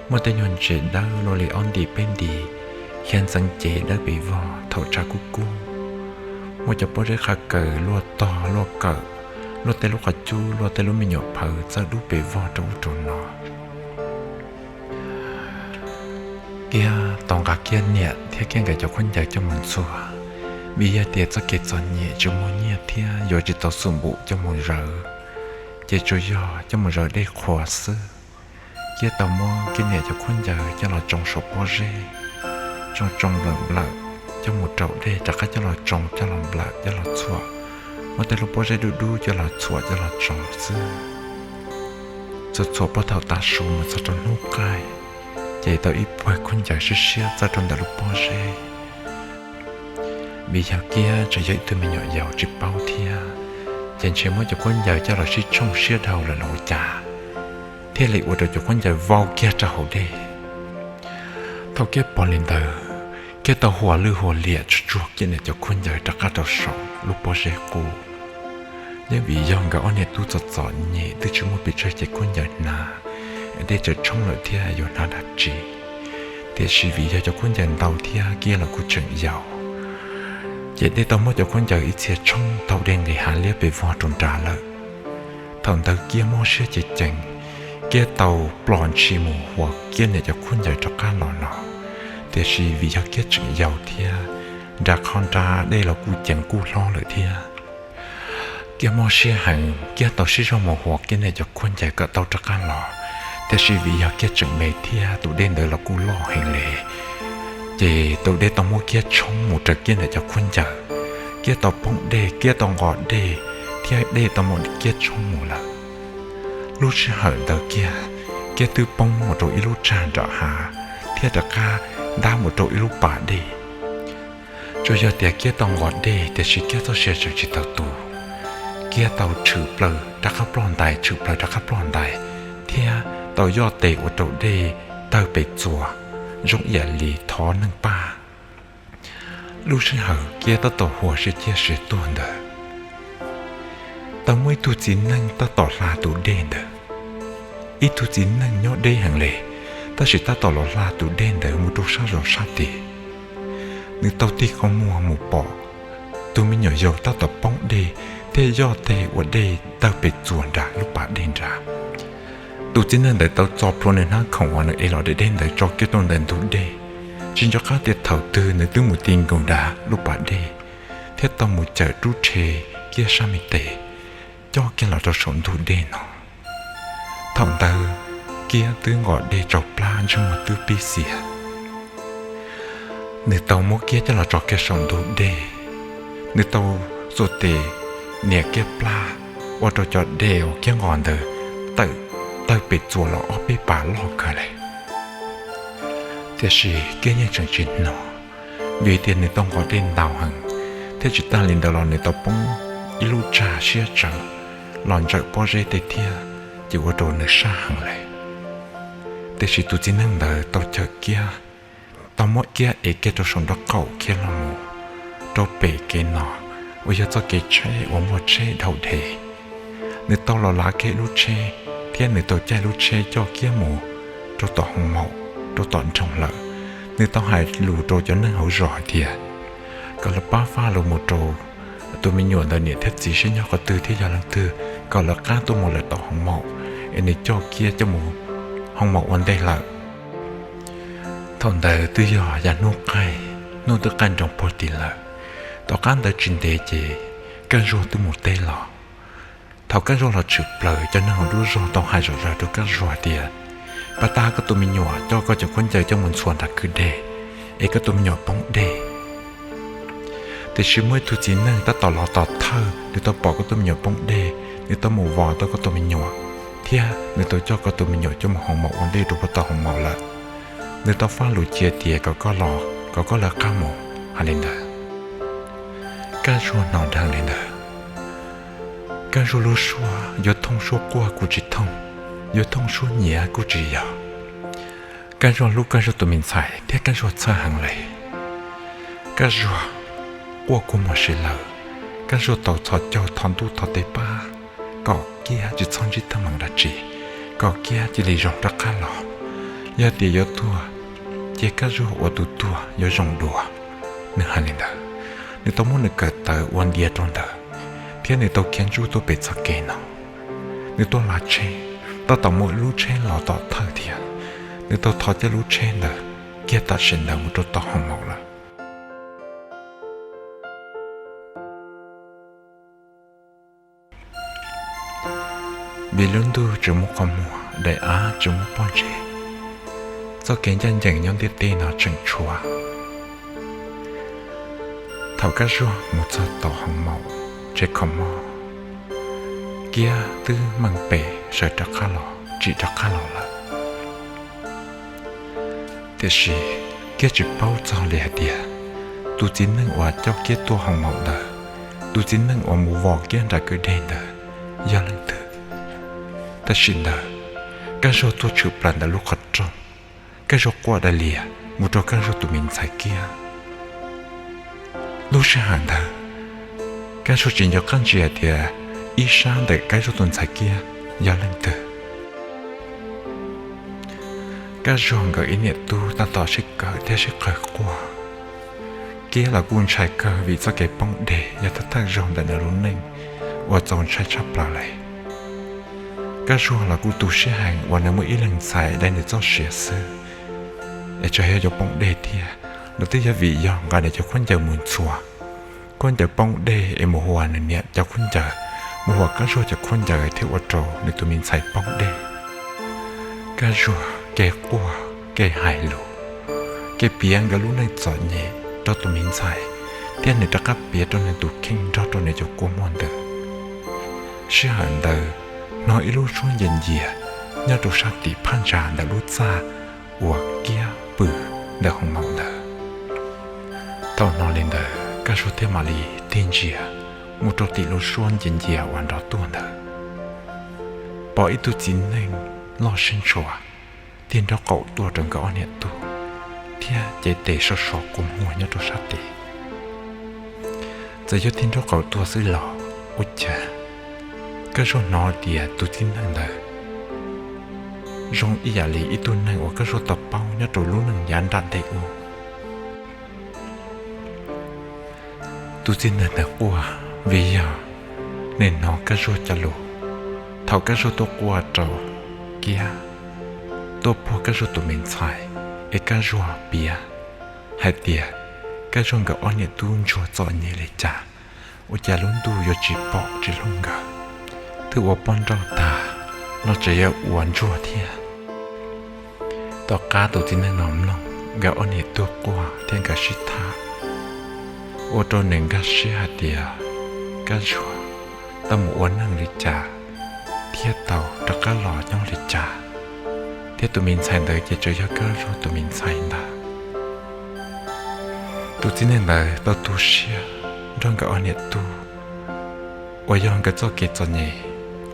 muaj tej nyuag ntses dawb luaj li ob nti peb nti, xyov ntxeev cev dawb pes vog thaum tshav kub kub. Muaj cov pob zeb qhav kaws luaj tog luaj kawm, luaj tej lub qhov cub luaj tej lub me nyuam phawv txawb dub pes vog rau ub rau no. Kiab tau nqa Kiab niam thiab Kiab nkawd cov khaub ncaws coj mus ntxhua, vim yog tias txoj kev txom nyem tsis muaj nyiaj thiab yuav tsis tau xum npum coj mus zawv, ces tsuas yog coj mus zawv dej qhua xwb. Kiab tau muab Kiab niam cov khaub ncaws coj los tsoo saum pob zeb, tsoo tsoo nplawm nplawm, coj mus raus dej rov qab coj los tsoo coj los nplawm coj los txhuam, muab tej lub pob zeb dub dub coj los txhuam coj los tsoo xwb. Txhuam txhuam puag thaum tav su mus txog rau hnub qaij, ces tau ib puag khaub ncaws siab siab txawb rau ntawm lub pob zeb. Vim yog Kiab tseem yog ib tug me nyuam yaus tsis paub thiab, ces ntshe muab cov khaub ncaws coj los sib tshooj siab dhau lawm los ua cas, thiaj li ua rau cov khaub ncaws vau kiag rau hauv dej. Thaum Kiab pom li ntawd, Kiab tau hua lwj hua liam tsuag tsuag Kiab niam cov khaub ncaws rov qab rau saum lub pob zeb qub. Yeej vim yog nkawd ob niam tub txom txom nyem twb tsis muaj pes tsawg cev khaub ncaws hnav, dej txawm tshoob lawm thiab yuav hnav dab tsi. Tiam sis vim yog cov khaub ncaws ntau thiab Kiab los kuj tseem yau, ces dej tau muab cov khaub ncaws ib txhia tshoob tau dej nqis hav liab pes vog rau nrad lawm. Thaum ntawd Kiab mob siab ceev ceev, Kiab tau ploj ntshis mus hua Kiab niam cov khaub ncaws rov qab los no, tiam sis vim yog Kiab tseem yau thiab, nram qhov nrad dej los kuj ceev kuj hlob lawm thiab. Kiab mob siab heev, Kiab tau sib zog mus hua Kiab niam cov khaub ncaws kom tau rov qab los, tiam sis vim yog Kiab tseem me thiab tus dej ntawd los kuj loj heev li, ces tus dej tau muab Kiab tshoob mus raws Kiab niam cov khaub ncaws. Kiab tau poob dej, Kiab tau nqos dej, thiab dej tau muab Kiab tshoob mus lawm. Lub sij hawm ntawd kiag, Kiab twb poob mus rau ib lub tsag nram hav, thiab rov qab ntab mus rau ib lub pas dej. Tsuas yog tias Kiab tau nqos dej tiam sis Kiab txoj sia tseem tsis tau tu. Kiab tau tshwm plaws rov qab ploj ntais, tshwm plaws rov qab ploj ntais, thiab tau yoj tes ua rau dej tawg pes txuas, zoo ib yam li thov neeg pab. Lub sij hawm Kiab tab tom hua siab ciaj siab tuag ntawd, tau muaj ib tug txiv neej tab tom hla tus dej ntawd. Ib tug txiv neej nyob deb heev li, tab sis tab tom los hla tus dej ntawd mus rau sab zos sab tid. Nws tau tig qhov muag mus pom tus me nyuam yaus tab tom poob dej thiab yoj tes ua dej tawg pes txuas nram lub pas dej nrad. Tus txiv neej ntawd tau txo plhuav nws hnab khoom uas nws ev los deb deb ntawd tso kiag rau ntawm ntug dej, tsis nco qab tias thaum twg nws twb mus ti nkaus nram lub pas dej, thiab tau mus cawm rub rhe Kiab sab me tes, coj kiag los rau saum ntug dej no. Thaum ntawd Kiab twb nqos dej tsau plab ntsej muag twb pib xiav. Nws tau muab Kiab coj los tso kiag saum ntug dej. Nws tau xuas tes nias Kiab plab, ua rau cov dej uas Kiab nqos ntawd tawm tawg pes txuas los ob peb pas loj kawg li. Tiam sis Kiab yeej tseem tsis hnov, vim tias nws tau nqos dej ntau heev, thiab tsis tas li ntawd los nws tau poob ib lub tsag siab tsawv los ntsawm pob zeb tej thiab, ces ua rau nws sab heev li. Tiam sis tus txiv neej ntawd tau cawm Kiab tau muab Kiab ev kiag rau saum nraub qaum khiav los mus rau pem kev no uas yog txoj kev tsheb uas muaj tsheb dhau dhev. Nws tau los lav kiag ib lub tsheb thiab nws tau caij lub tsheb coj Kiab mus rau tom hoo maum, rau tom nroog lawm. Nws tau hais lus rau cov neeg hauv zos hais tias kom lawv pab faj lus mus rau tus me nyuam ntawd niam thiab txiv seb nyob qhov twg thiab yog leej twg, kom lawv qab tuaj mus lawm tom hoo maum, es nws coj Kiab coj mus hoo maum ua ntej lawm. Thaum ntawd twb yog yav hnub qaij, hnub twb qaij nroos puag tim lawm. Tom qab ntawd tsis ntev ces Kab Zuag twb mus teb los. Thaum Kab Zuag los tshwm plaws, cov neeg hauv lub zos tau hais zom zaws rau Kab Zuag tias, pab tag koj tus me nyuam coj koj cov khaub ncaws coj mus ntxhua nram kwj deg, es koj tus me nyuam poob dej. Tiam sis muaj ib tug txiv neej tab tom los tom thawj, nws tau pom koj tus me nyuam poob dej, nws tau mus vos tau koj tus me nyuam, thiab nws tau coj koj tus me nyuam coj mus hoo maum ua ntej rau puag tom hoo maum lawm. Nws tau faj lus cia tias kom koj los, kom koj lawv qab mus, hais li ntawd. Kab Zuag hnov dheev li ntawd, Kab Zuag lub suab yuav thooj suab quaj kuj tsis thooj, yuav thooj suab nyiav kuj tsis yog. Kab Zuag hlub Kab Zuag tus me ntxhais thiab Kab Zuag txhawj heev li. Kab Zuag quaj kua muag si lawm, Kab Zuag tau txhos caug thov ntuj thov teb pab kom Kiab tsis txhob ntsib teeb meem dab tsi, kom Kiab cia li zoo rov qab los. Yog tias yuav tuag ces Kab Zuag ua tus tuag yuav zoo dua. Nws hais li ntawd, nws tau muab nws kawm tawv ua ntiav rau ntawd, thiab nws tau khiav ntsuj tuaj pem txoj kev no. Nws tuaj lav tsheb, tab tom muaj ib lub tsheb los tom thawj thiab. Nws tau thov caij lub tsheb ntawd kiag tam sim ntawd mus rau tom hoo maum lawm. Vim lub ntuj tsis muaj qhov muag, daim av tsis muaj pob ntseg, txoj kev ncaj ncees nyob ntiaj teb no tseem tshuav. Thaum Kab Zuag mus txog tom hoo maum tsev kho mob, Kiab twb meej pem sawv rov qab los, tsim rov qab los lawm. Tiam sis Kiab tsis paub txog li hais tias tus txiv neej uas coj Kiab tuaj hoo maum ntawd, tus txiv neej uas mus vos Kiab nram kwj deg ntawd yog leej twg. Tam sim ntawd Kab Zuag tuaj tshwm plaws ntawm lub qhov rooj, Kab Zuag quaj dai lias mus rau Kab Zuag tus me ntxhais Kiab. Lub sij hawm ntawd Kab Zuag tsis nco qab ntsia tias ib sab ntawm Kab Zuag tus ntxhais Kiab yog leej twg. Kab Zuag nkawd ib niam tub tab tom sib kawm thiab sib qawg quaj. Kiab los kuj ntshai kawg vim txoj kev poob deg yog thawj thawj zaug ntawm nws lub neej uas txaus ntshai tshaj plaws li. Kab Zuag los kuj tu siab heev uas nws muaj ib leeg ntxhais dai nws txoj sia xwb, es tseem yog yuav poob deg thiab. Los twb yog vim yog nqa nws cov khaub ncaws mus ntxhua, khaub ncaws poob dej es mus huas nws niam cov khaub ncaws, mus huas Kab Zuag cov khaub ncaws thiab ua rau nws tus me ntxhais poob dej. Kab Zuag kev quaj, kev hais lus, kev piav nkawd lub neej txom nyem rau tus me ntxhais, thiab nws rov qab piav rau nws tus kheej nrog rau nws cov kua muag ntawd. Sij hawm ntawd hnov ib lub suab ncia ncia nyob rau sab tim phab ntsa ntawm lub txaj uas Kiab pw ntawm hoo maum ntawd. Thaum hnov li ntawd Kab Zuag thiaj mam li tig ntsia mus rau tim lub suab ncia ncia uas nrov tuaj ntawd, pom ib tug txiv neej loj siab ntshua tig nraub qaum tuaj rau nkawd ob niam tub, thiab cev tes so so kua muag nyob rau sab tid. Txawm yog tig nraub qaum tuaj xwb los ua cas Kab Zuag hnov tias tus txiv neej ntawd zoo ib yam li ib tug neeg uas Kab Zuag tau paub nyob rau lub neej yav nram ntej ub. Tus txiv neej ntawd quaj vim yog nws hnov Kab Zuag cov lus thaum Kab Zuag tuaj quaj rau Kiab, tuaj puag Kab Zuag tus me ntxhais, es Kab Zuag piav hais tias Kab Zuag nkawd ob niam tub ntsuag txom nyem li cas, ua cas lub ntuj yuav tsis pom tsis hlub nkawd, twb ua poj nrauj tag los tseem yuav ua ntsuag thiab. Tom qab tus txiv neej no mloog nkawd ob niam tub quaj thiab nkawd sib tham, ua rau nws nkag siab hais tias Kab Zuag tau mus ua neej li cas thiab tau rov qab los nyob li cas, thiab tus me ntxhais ntawd ces tseem yog Kab Zuag tus me ntxhais ntag. Tus txiv neej ntawd tau tu siab nrog nkawd ob niam tub uas yog nkawd txoj kev txom nyem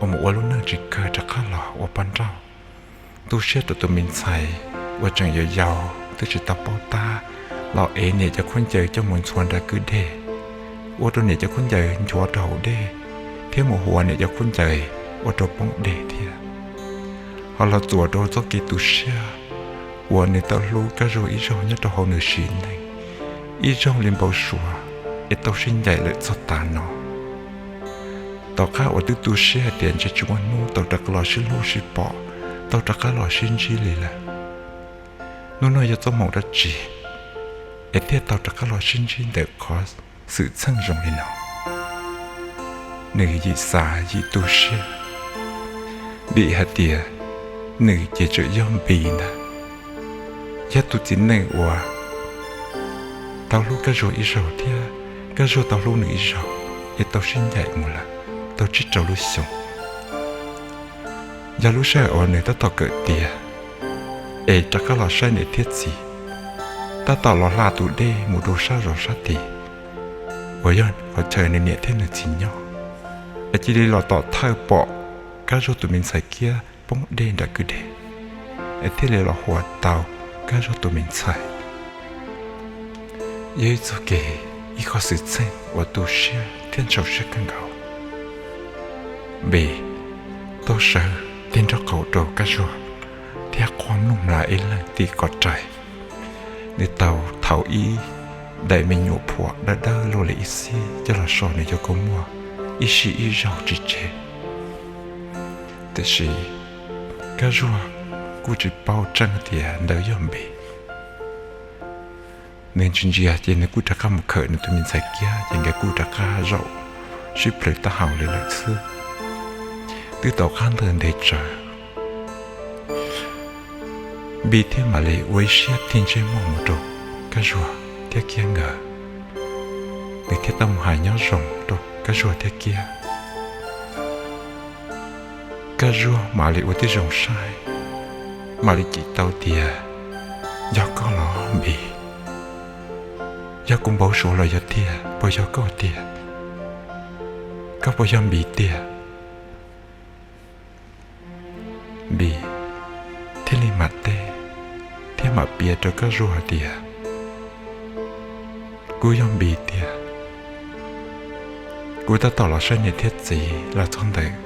uas mus ua lub neej tsis kawg rov qab los ua poj nrauj, tu siab rau tus me ntxhais uas tseem yau yau twb tsis tau paub tab, los ev niam cov khaub ncaws coj mus ntxhua nram kwj deg, ua rau niam cov khaub ncaws nchuav rau hauv dej, thiab mus huav niam cov khaub ncaws ua rau poob deg thiab. Ho los txuas rau txoj kev tu siab uas nws tau hlub Kab Zuag ib zaug nyob rau hauv nws sim neej, ib zaug li npau suav es tau sib ncaim lawm txog tav no. Tom qab uas twb tu siab hais tias ntshe tsis muaj hnub tau rov qab los sib hlub sib pom, tau rov qab los sib ntsib li lawm, hnub no yog txoj hmoov dab tsi es thiaj tau rov qab los sib ntsib ntawm qhov xwm txheej zoo li no? Nws yim xav yim tu siab, vim hais tias nws ces tseem yog Npis ntag, yog tus txiv neej uas tau hlub Kab Zuag ib zaug thiab Kab Zuag tau hlub nws ib zaug, es tau sib ncaim mus lawm tau tsib rau lub xyoo. Yog lub sij hawm uas nws tab tom kawm tiav es rov qab los saib niam thiab txiv, tab tom los hla tus dej mus rau sab zos sab tid uas yog qhov chaw nws niam thiab nws txiv nyob, es cia li los tom thawj pom Kab Zuag tus me ntxhais Kiab poob dej nram kwj deg, es thiaj li los huav tau Kab Zuag tus me ntxhais. Yog ib txoj kev, ib qho xwm txheej uas tu siab thiab ntxhov siab kawg nkaus. Npis tau sawv tig nraub qaum rau Kab Zuag thiab quaj mloog mlav ib leeg tim ko rais. Nws tau thau ib daim me nyuam phuam dawb dawb luaj li ib xib coj los so nws cov kua muag ib sij ib zaug tsis tseg. Tiam sis Kab Zuag kuj tsis paub tseeb tias ntawd yog Npis. Nws ntsia ntsia ces nws kuj rov qab mus khawm nws tus me ntxhais Kiab ces nkawd kuj rov qab zaum sib plawg taub hau li lawm xwb. Twb tau qab ntawd ntev tsawv, Npis thiaj mam li ua ib siab tig ntsej muag mus rau Kab Zuag thiab Kiab nkawd. Nws thiaj tau mus hais nyob zoo rau Kab Zuag thiab Kiab. Kab Zuag mam li ua tib zoo saib, mam li cim tau tias, yog koj los Npis? Yog kuv npau suav los yog tiag, puas yog koj tiag? Koj puas yog Npis tiag? Npis thiaj li mam teb thiab mam piav rau Kab Zuag hais tias, kuv yog Npis tiag. Kuv tab tom los saib niam thiab txiv los txog ntawm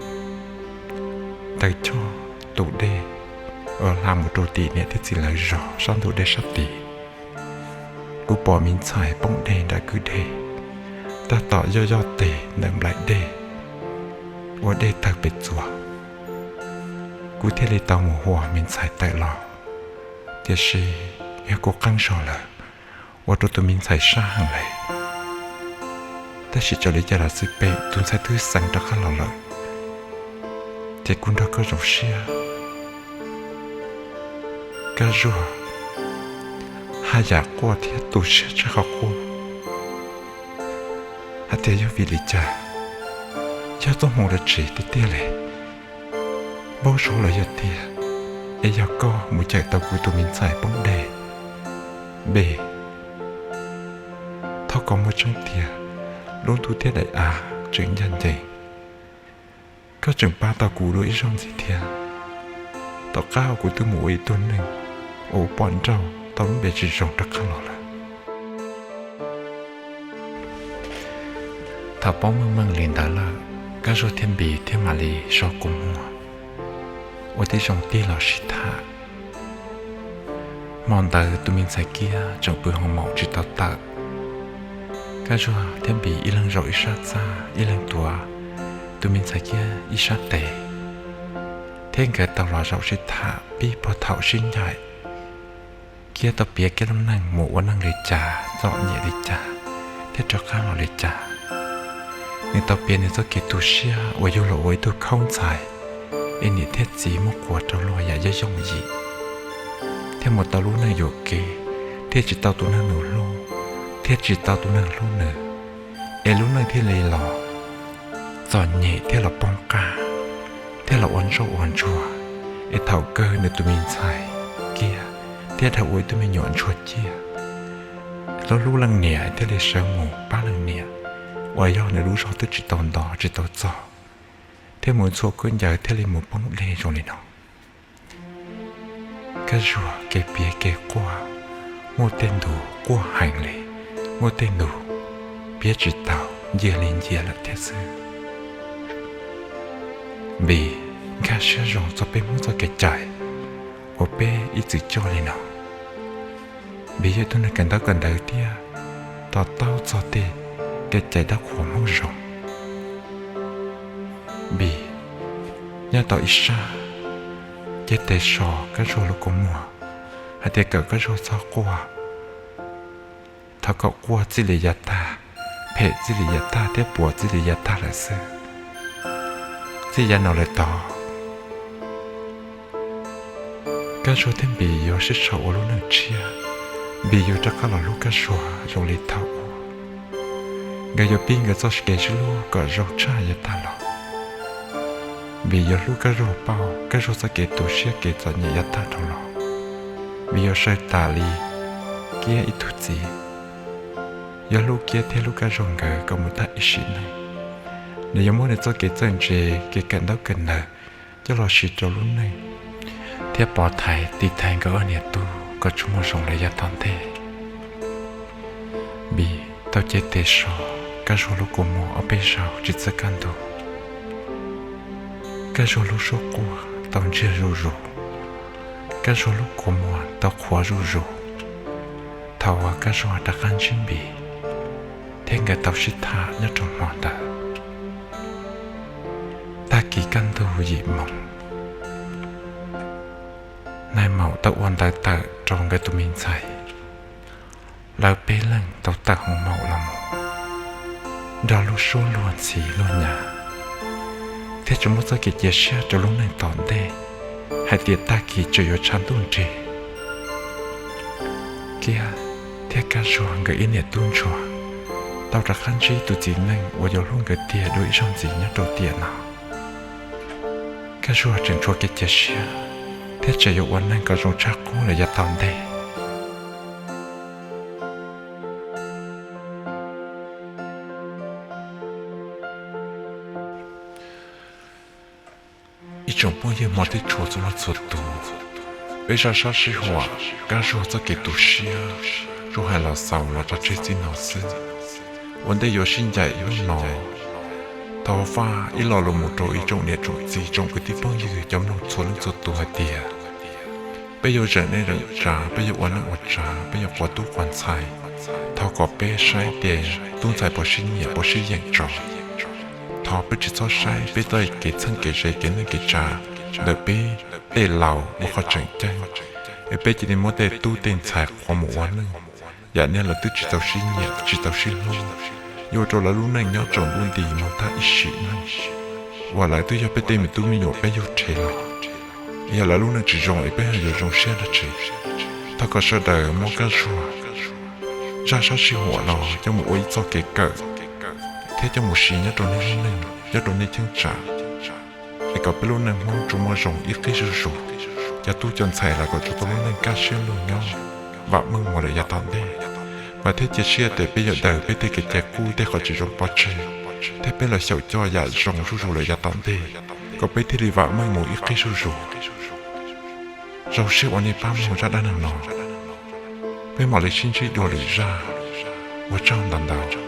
taw choj tus dej uas hla mus rau tim niam thiab txiv lawv zos sab ntug dej sab tid. Kuv pom me ntxhais poob dej nram kwj deg, tab tom yoj yoj tes ntawm nplaim dej, ua dej tawg pes txuas. Kuv thiaj li tau mus huas me ntxhais tawm los, tiam sis yog kuv qeeb zog lawm, ua rau tus me ntxhais sab heev lawm. Tab sis txawm li cas los xij peem tus ntxhais twb xeev rov qab los lawm, ces kuv nrog koj zoo siab. Kab Zuag haj yam quaj thiab tu siab tshaj qhov quaj hais tias yog vim li cas, yog txoj hmoo dab tsi tiag tiag li, npau suav los yog tiag, es yog koj mus cawm tau kuv tus me ntxhais poob dej. Npis, thov kom muaj tseeb tiag, lub ntuj thiab daim av tseem ncaj ncees, koj tseem pab tau kuv dua ib zaug ntxiv thiab. Tom qab uas kuv twb mus ua ib tug neeg uas pom nrauj tau lub npe tsis zoo rov qab los lawm. Thaum paub meej meej li ntawd lawm, Kab Zuag thiab Npis thiaj mam li so kua muag ua tib zoo tig los sib tham. Hmo ntawd tus me ntxhais Kiab tseem pw hoo maum tsis tau tawm. Kab Zuag thiab Npis ib leeg zaum ib sab txaj, ib leeg tuav tus me ntxhais Kiab ib sab tes, thiab nkawd tau los zaum sib tham pib puag thaum sib ncaim. Kiab tau piav Kiab lub neej mus ua neej li cas, txom nyem li cas, thiab rov qab los li cas. Nws tau piav nws txoj kev tu siab uas yug los ua ib tug khaub ntxhais, es niam thiab txiv muab quas rau luag yam yooj yooj yim, thiab mus tau lub neej yuam kev, thiaj tsis tau tus neeg nus hlub, thiaj tsis tau tus neeg hlub nws, es lub neej thiaj li los txom nyem thiab los poob qab, thiab los ua ntsauj ua ntsuag, es thaum kawg nws tus me ntxhais Kiab thiaj dhau ua ib tug me nyuam ntsuag ciaj. Hlub hlub leej niam thiaj li sawv mus pab leej niam, uas yog nws lub zog twb tsis tau nto tsis tau txog, thiab mus ntxhua khaub ncaws thiaj li mus poob dej zoo li no. Kab Zuag kev piav kev quaj Muaj tej ntu quaj heev li, muaj tej ntu piav tsis tau, ncia li ncia lawm thiab xwb. Npis nkag siab zoo txog peb Hmoob txoj kev cai uas peb ib txwm coj li no. Npis yog ib tug neeg kawm ntaub kawm ntawv thiab to taub txog tej kev cai dab qhuas Hmoob zoo. Npis nyob tau ib sab, cev tes so Kab Zuag lub kua muag hais tias kom Kab Zuag txhob quaj. Thov kom quaj txij li yav tag, phem txij li yav tag thiab puas txij li yav tag lawm xwb. Txij yav no lawm tod, Kab Zuag thiab Npis yuav sib sau ua lub neej tshiab. Npis yuav rov qab los hlub Kab Zuag zoo li thaum ub. Nkawd yuav pib nkawd txoj kev sib hlub kom zoo tshaj yav tag los. Npis yuav hlub Kab Zuag pauj Kab Zuag txoj kev tu siab kev txom nyem yav tag dhau los. Npis yuav saw tas li Kiab ib tug txiv, yuav hlub Kiab thiab hlub Kab Zuag nkawd kom mus tag ib sim neej. Nws yuav muab nws txoj kev txawj ntse, kev kawm ntaub kawm ntawv coj los siv rau lub neej thiab pov thaiv tiv thaiv nkawd ob niam tub kom tsuas muaj zoo lawm yav tom ntej. Npis tau cev tes so Kab Zuag lub kua muag ob peb zaug tsis txawj kaj ntug. Kab Zuag lub suab quaj tau ntsiag zuj zus, Kab Zuag lub kua muag tau qhuav zuj zus. Thaum uas Kab Zuag rov qab ntsib Npis thiab nkawd tau sib tham nyob rau hmo ntawd, tag kis kaj ntug yim moos, nais maum tau ua ntawv tawm rau nkawd tus me ntxhais. Lawv peb leeg tau tawm hoo maum los mus, nrog lub suab luag ntxhi luag nyav, thiab tsuas muab txoj kev cia siab rau lub neej tom ntej hais tias tag kis tseem yuav tshav ntuj nrig. Kiab thiab Kab Zuag nkawd ib niam tub ntsuag tau rov qab ntsib tus txiv neej uas yuav hlub nkawd tiag dua ib zaug ntxiv nyob rau tiam no. Kab Zuag tseem tshuav kev cia siab thiab tseem yuav ua neeg kom zoo tshaj qub lawm yav tom ntej. Ib tsoom phooj ywg hmov thiab tshua txhua leej txhua tus, peb zaj sab sij huam Kab Zuag txoj kev tu siab tsuas hais los xaus los tso tseg txij no xwb. Ua ntej yuav sib ncaim hnub no, thov faj ib lo lus mus rau ib tsoom niam tsoom txiv tsoom kwv tij phooj ywg cov mloog txhua leej txhua tus hais tias peb yuav zeem neej zeem tsav, peb yuav ua neej ua tsav, peb yuav quav tub quav ntxhais, thov kom peb saib tias tub ntxhais puas sib nyiam puas sib yeem tso. Thov peb tsis txhob saib peb txoj kev txheej kev ze kev neej kev tsav ntawm peb tej laus ua qhov tseem ceeb, es peb cia li muab tej tub tej ntxhais qhuav mus ua neej yam niag lawv twb tsis tau sib nyiam tsis tau sib hlub, yuav ua rau lawv lub neej nyob tsaus ntuj nti mus tag ib sim neej, uas lawv twb yog peb tej me tub me nyuam peb yug rhe los. Yog lawv lub neej tsis zoo es peb yuav zoo siab dab tsi? Thov kom sawv daws muab Kab Zuag zaj sab sij huam no coj mus ua ib txoj kev kawm thiab coj mus siv nyob rau nej lub neej, nyob rau nej cheeb tsam, es kom peb lub neej Hmoob tsuas muaj zoo ib qib zuj zus. Cov tub cov ntxhais los kom tsuas tau lub neej kaj siab lug nyob, vam meej mus lawm yav tom ntej. Mas thiab cia siab tias peb yuav daws peb tej kev cai qub tej qhov tsis zoo pov tseg, thiab peb los xyaum coj yam zoo zuj zus lawm yav tom ntej, kom peb thiaj li vam meej mus ib qib zuj zus. Zoo siab uas nej pab mloog zaj dab neeg no, peb mam li sib ntsib dua lwm zaj. Ua tsaug ntau ntau.